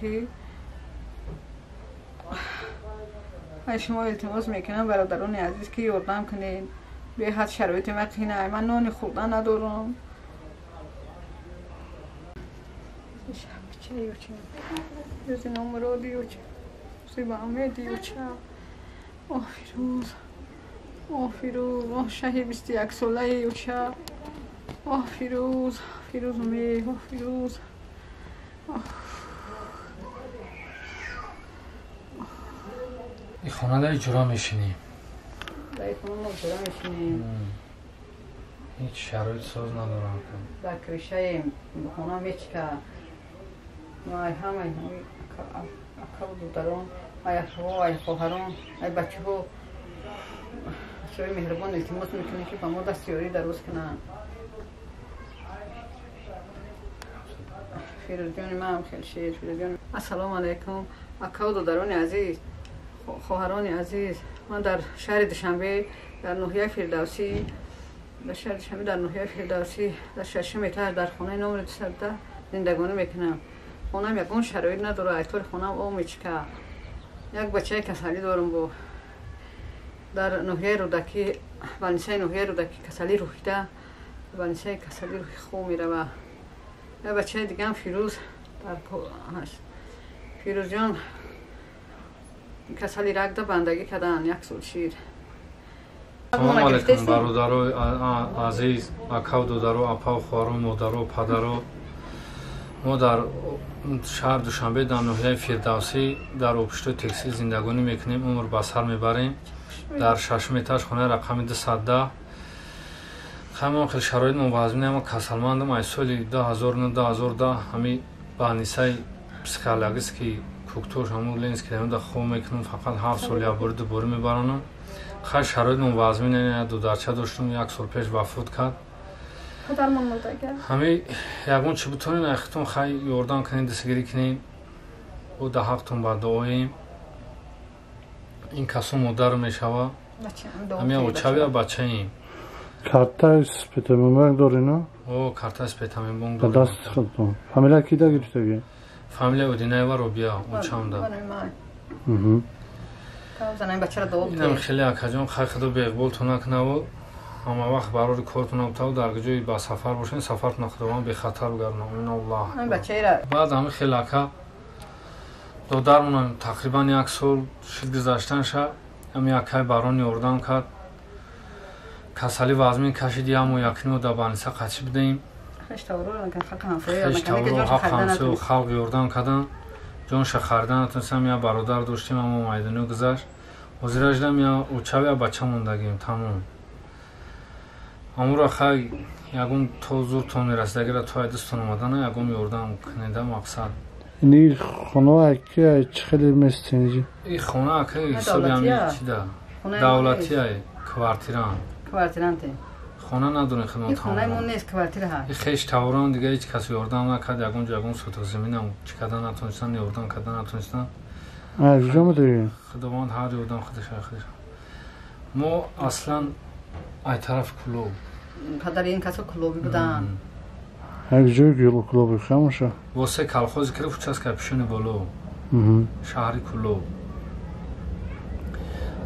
Ки аз шумо илтимос мекунам, бародарони азиз, ки ёрдам кунед. Беҳад шароити ман қина, ман нони хӯрдан надорам. Рӯзи номуроди юча, рӯзи баумеди юча. Оҳ, Фирӯз, оҳ, Фирӯз, оҳ, шаҳи 21-солаи юча. Оҳ, Фирӯз, Фирӯз умед, оҳ, Фирӯз. И хона дар иҷора мешинем. Дар хона мо иҷора мешинем. Ҳеҷ шароит соз надорам. Дар кришаи хона мечка. Ай ҳамаи акаву додарон, ай ахво, ай хоҳарон, ай бачаҳо, бачаҳои меҳрубон илтимос мекунем, ки ба мо дастёрӣ дароз кунанд. Фирӯзҷони ман хелшер, Фирӯзҷон. Ассалому алайкум, акаву додарони азиз, хоҳарони азиз. Ман дар шаҳри Душанбе, дар ноҳияи Фирдавсӣ, дар шаҳри Душанбе, дар ноҳияи Фирдавсӣ, дар шашум этаж, дар хонаи номери 210 зиндагонӣ мекунам. Хонам ягон шароит надорад, айтори хонам об мечика. Як бачаи касалӣ дорам, бо дар ноҳияи Рӯдакӣ, больницаи ноҳияи Рӯдакӣ касалӣ рӯҳида, больницаи касалӣ рӯҳи хоб мерава. Як бачаи дигаам Фирӯз, дар Фирӯзҷон касали рагда бандагӣ кардан, як сол шир. Салому алайкум, бародарои азиз, акаву додаро, апаву хоҳаро, модаро, падаро. Мо дар шаҳр Душанбе, дар ноҳияи Фирдавсӣ, дар обшитои текстил зиндагонӣ мекунем, умр ба сар мебарем. Дар шашум этаж, хонаи рақами 210. Ҳамон хел шароит мо вазмин, ама касалмандам. Аз соли 2009, 2010 ҳами больницаи психологический Куктош, ҳамун Ленинский районда хоб мекунам, фақат 7 сол як бори дуборӣ мебаронам. Хай, шароит мо вазмин, як дударча доштум, як сол пеш вафот кард. Ҳами ягон чӣ бутонем, айхитон хай ёрдам кунем, дастгирӣ кунем, бо да ҳақтон ба дуоем. Ин касо модар мешава, ҳами очавия бачаем. Картаи Спитаменбанк дорӣ, на? О, картаи Спитаменбанк дорам. Ба дасти худтон. Фамилия ки да гирифтагӣ? Фамилия Одинаева Робия, очамда. Инам хеле, акаҷон, хай худо беиқболтон накунаву ҳама вақт барори кортон абтаву дар ҷои ба сафар бошен, сафартон худованд бехатар бигардонад. Амин Аллоҳ. Баъд ҳами хеле, ака, додармонам тақрибан як сол шид гузаштанша, ҳами акай барон ёрдам кард. Касалӣ вазмин кашид, як моҳ якнимо дар больница қатӣ будем. Хештавро, ҳақ ҳамсою халқ ёрдам карданд, ҷонша харидан натонистам. Як бародар доштем, аммо майдониё гузашт. Ҳозира шудам, я очав, я бача мондагим, тамом. Амура хай ягон то зуртон мерасидагира, то ай дастон омадана ягон ёрдам кунеда, мақсад. Ини хона ки чӣ хеле местенҷи? И хона ки ҳисоби ҳами чида? Давлатия, квартирант. Квартиранте. Хона надорем хидмат. Ин хонаи мо нест, квартира ҳаст. И хеш таврон дига ҳеҷ кас ёрдам накард, ягон ҷо ягон сотиқ заминам чӣ кардан натонистан, ёрдам кардан натонистан. Ай, куҷо медорӣ? Худованд ҳар ёрдам худаш худаш. Мо аслан ай тараф Кулоб. Падари ин касо кулобӣ буданд. Ай куҷои Кулоби хамоша? Восе колхози Киров, участка Пишони боло. Шаҳри Кулоб.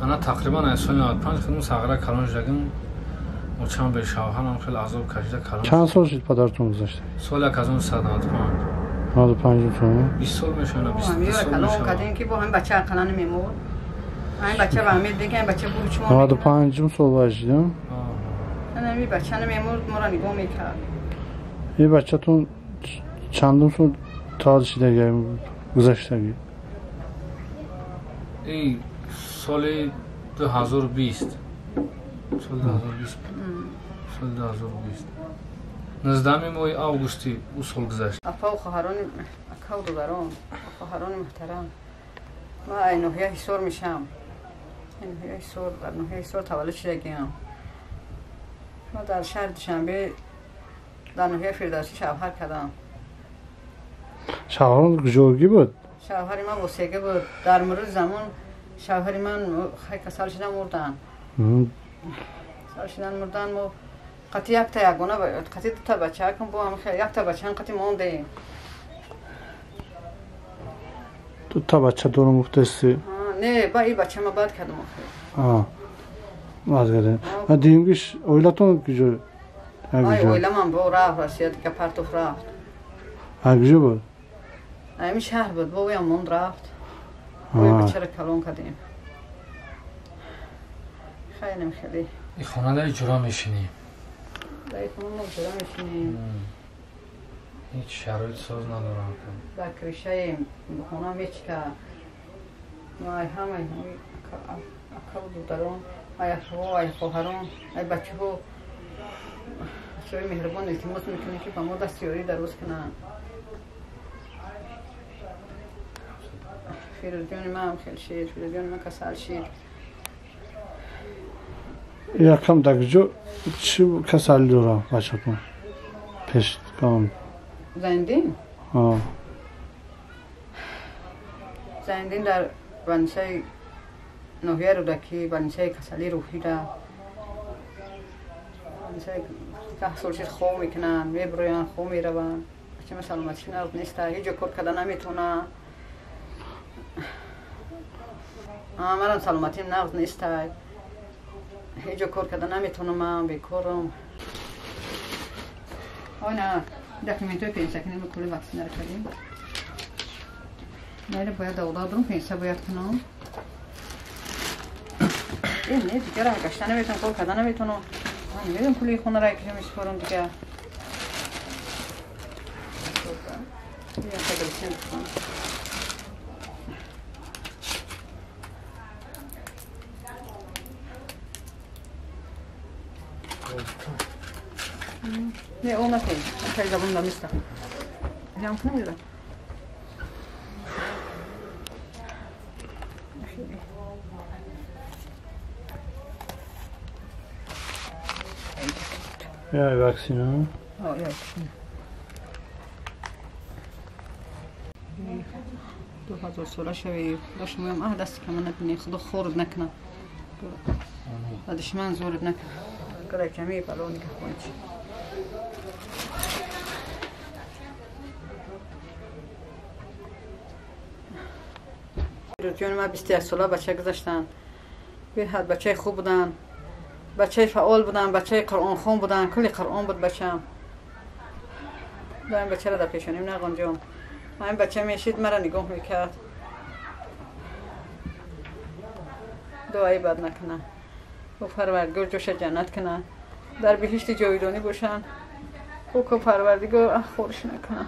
Ана тақрибан аз соли 95 хидмат сағра калон шудагим, очам бешавҳарам хеле азоб кашида калон. Чанд сол шуд падаратон гузашта? Соли 1995. 95 сол? 20 сол мешавад, 22 сол калон мешавад. Кардем, ки бо ҳамин бача ақалан мемурд. Ҳамин бача ба ҳамин дига, ҳамин бача буд чмо. 95 сол бошид? Ҳамин бача намемурд, моро нигоҳ мекард. Ин бачатон чандум сол таваллуд шидаги, гузаштагӣ? Ин соли 2020. Соли 2020. Соли 2020. 19 моҳи августи ӯ сол гузашт. Апаву хоҳарони, акаву додарон, хоҳарони муҳтарам. Ман ай ноҳияи Ҳисор мешавам. Ай ноҳияи Ҳисор, дар ноҳияи Ҳисор таваллуд шудагиам. Ман дар шаҳри Душанбе, дар ноҳияи Фирдавсӣ шавҳар кардам. Шавҳарон куҷогӣ буд? Шавҳари ман Восега буд. Дар мурури замон шавҳари ман хай касал шуда мурданд. Касал шудан мурданд, мо қати якта ягона, қати дута бачаакам, бо ҳам якта бачаам қати мондем. Ду та бача дорум гуфтасти. Не, ба и бача ма баъд кардам охир. Баъд кардем. А дуюмгиш оилатон куҷо? Ай, оиламам бо рафт Россия, дига партоф рафт. А куҷо буд? Ами шаҳр буд, бо оям монд рафт. Ой бачара калон кардем. Хайнем хеле. И хона дар иҷора мешинем. Дар хона мо иҷора мешинем. Ҳеҷ шароит соз надорам. Дар кришаи хона мечка. Ай ҳамаи акаву додарон, ай ахво, ай хоҳарон, ай бачаҳо бачаҳои меҳрубон илтимос мекунем, ки ба мо дасти ёрӣ дароз кунанд. Фирӯзҷони ман хел шид, Фирӯзҷони ман касал шид. Якам дар куҷо чӣ касалӣ дорам бачатон? Пеш кам. Зайндин? Зайндин дар больницаи ноҳияи Рӯдакӣ, больницаи касалии рӯҳида. Больницаи 10 сол шид хоб мекунанд, мебироянд, хоб мераванд. Бачама саломатиш нағз неста, ҳеҷ ҷо кор карда наметавонад. Манам саломатим нағз неста. Ҳеҷ ҷо кор карда наметавонам, ман бекорам. Ой, на, документҳои пенсия кунем, кули ваксинара кардем. Майли бояд давода дорум, пенсия бояд кунам. Не, дигар раҳ гашта наметавонам, кор карда наметавонам. Ман намедонам пули хонаро киҷо месупорам дигар. Не, он накун. Хеле забон наместа. Ҷамъ кунам ира. Я ваксина. О, я ваксина. 2000 сола шави. Худо шумоям аҳ дасти кама набинӣ. Худо хорд накунад. Душман зорд накунад. Кара ками бало нигоҳ кунед. Ҷони ман 21 сола бача гузаштанд. Беҳад бачаи хуб буданд. Бачаи фаъол буданд, бачаи қуръонхон буданд. Кулли қуръон буд бачам. Ин бачаро дар пешоним нағонҷом. Ин бача мешид, маро нигоҳ мекард. Дуои бад накунад. Ӯ Парвардигор ҷоша ҷаннат кунад. Дар биҳишти ҷовидонӣ бошанд. Ӯ ко Парвардигор хорш накунад.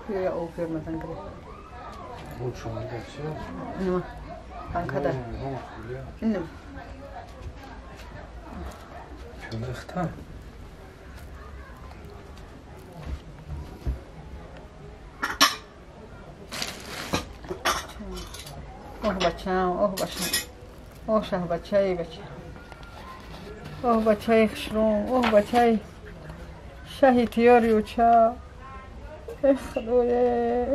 Я опермадан гирифт. Инма банкада. Инм. Пёндахта. Оҳ бачам, оҳ бачам. Оҳ шаҳ бачаи бача. Оҳ бачаи хушрӯм, оҳ бачаи шаҳи тиёри уча. Эй Худоя,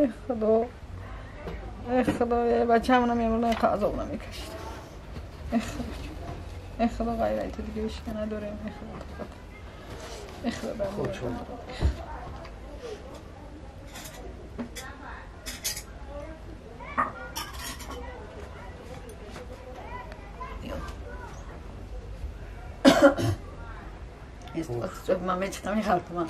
эй Худо, эй Худоя, бачаам намемурд, азоб намекашид. Эй Худо, эй Худо, ғайри ту дига ҳеҷ ка надорем. Эй Худо, эй Худо, ман мечиқам мехалтам.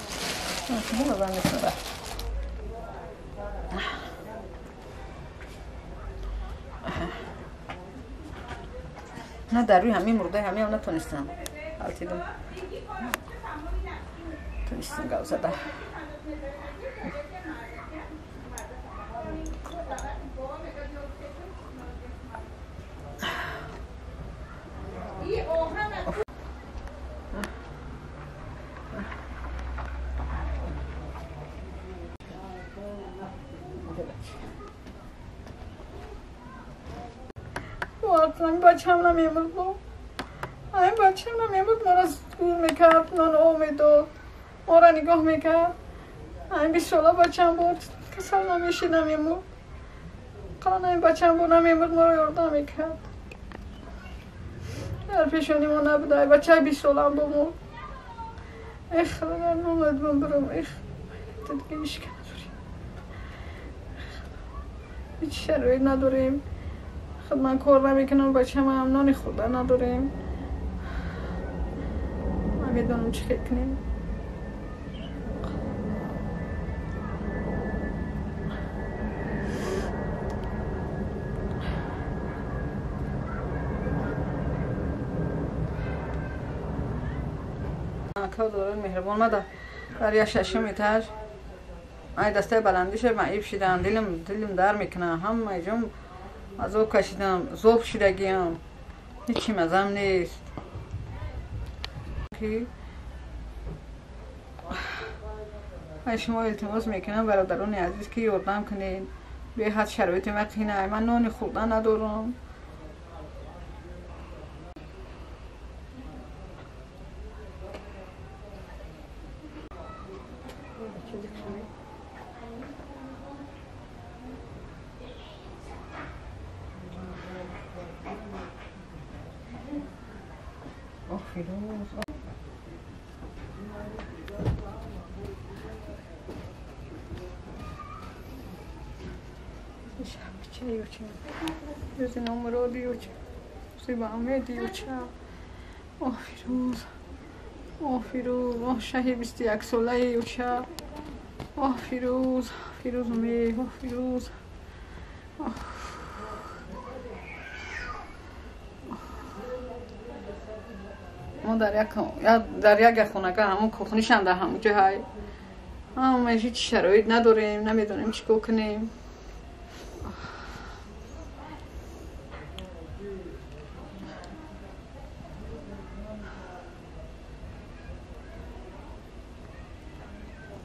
На дар рӯи ҳамин мурдаи ҳамиам натонистам. Алтидам. Тонистам гав зада. Ҳамин бачаам намемурд, ҳамин бачаам намемурд, маро гул мекард, нон об медод, моро нигоҳ мекард. Ҳамин 20 сола бачаам буд, касал намешид, намемурд. Қалан ҳамин бачаам буд, намемурд, моро ёрдам мекард. Дар пешони мо набуда, бачаи 20 солаам бумурд. Эх, Худо, дар номат бумбурам, эх, дига ҳеч надорем, ҳеч шароит надорем. Худ ман кор намекунам, бачаам нони хӯрда надорем. Ман медонам чӣ хел кунем. Додарони меҳрубон, ма дар як шашум этаж ай дастаи баландиша маиб шидам, дилим дар мекунам, ҳама ҷом азоб кашидам, зоб шидагиам, ҳечи мазам нест. Ай шумо илтимос мекунам, бародарони азиз, ки ёрдам кунед. Беҳад шароити ма қинай, ман нони хӯрда надорам. Рӯзи номуроди уча, рӯзи баумеди уча. Оҳ, Фирӯз, оҳ, Фирӯз, оҳ, шаҳи 21 солаи уча. Оҳ, Фирӯз, Фирӯз умед, оҳ, Фирӯз. Мо дар як хонага, ҳамон кухнишам дар ҳамон ҷо ҳай. Ҳама ҳеҷ шароит надорем, намедонем чӣ кор кунем.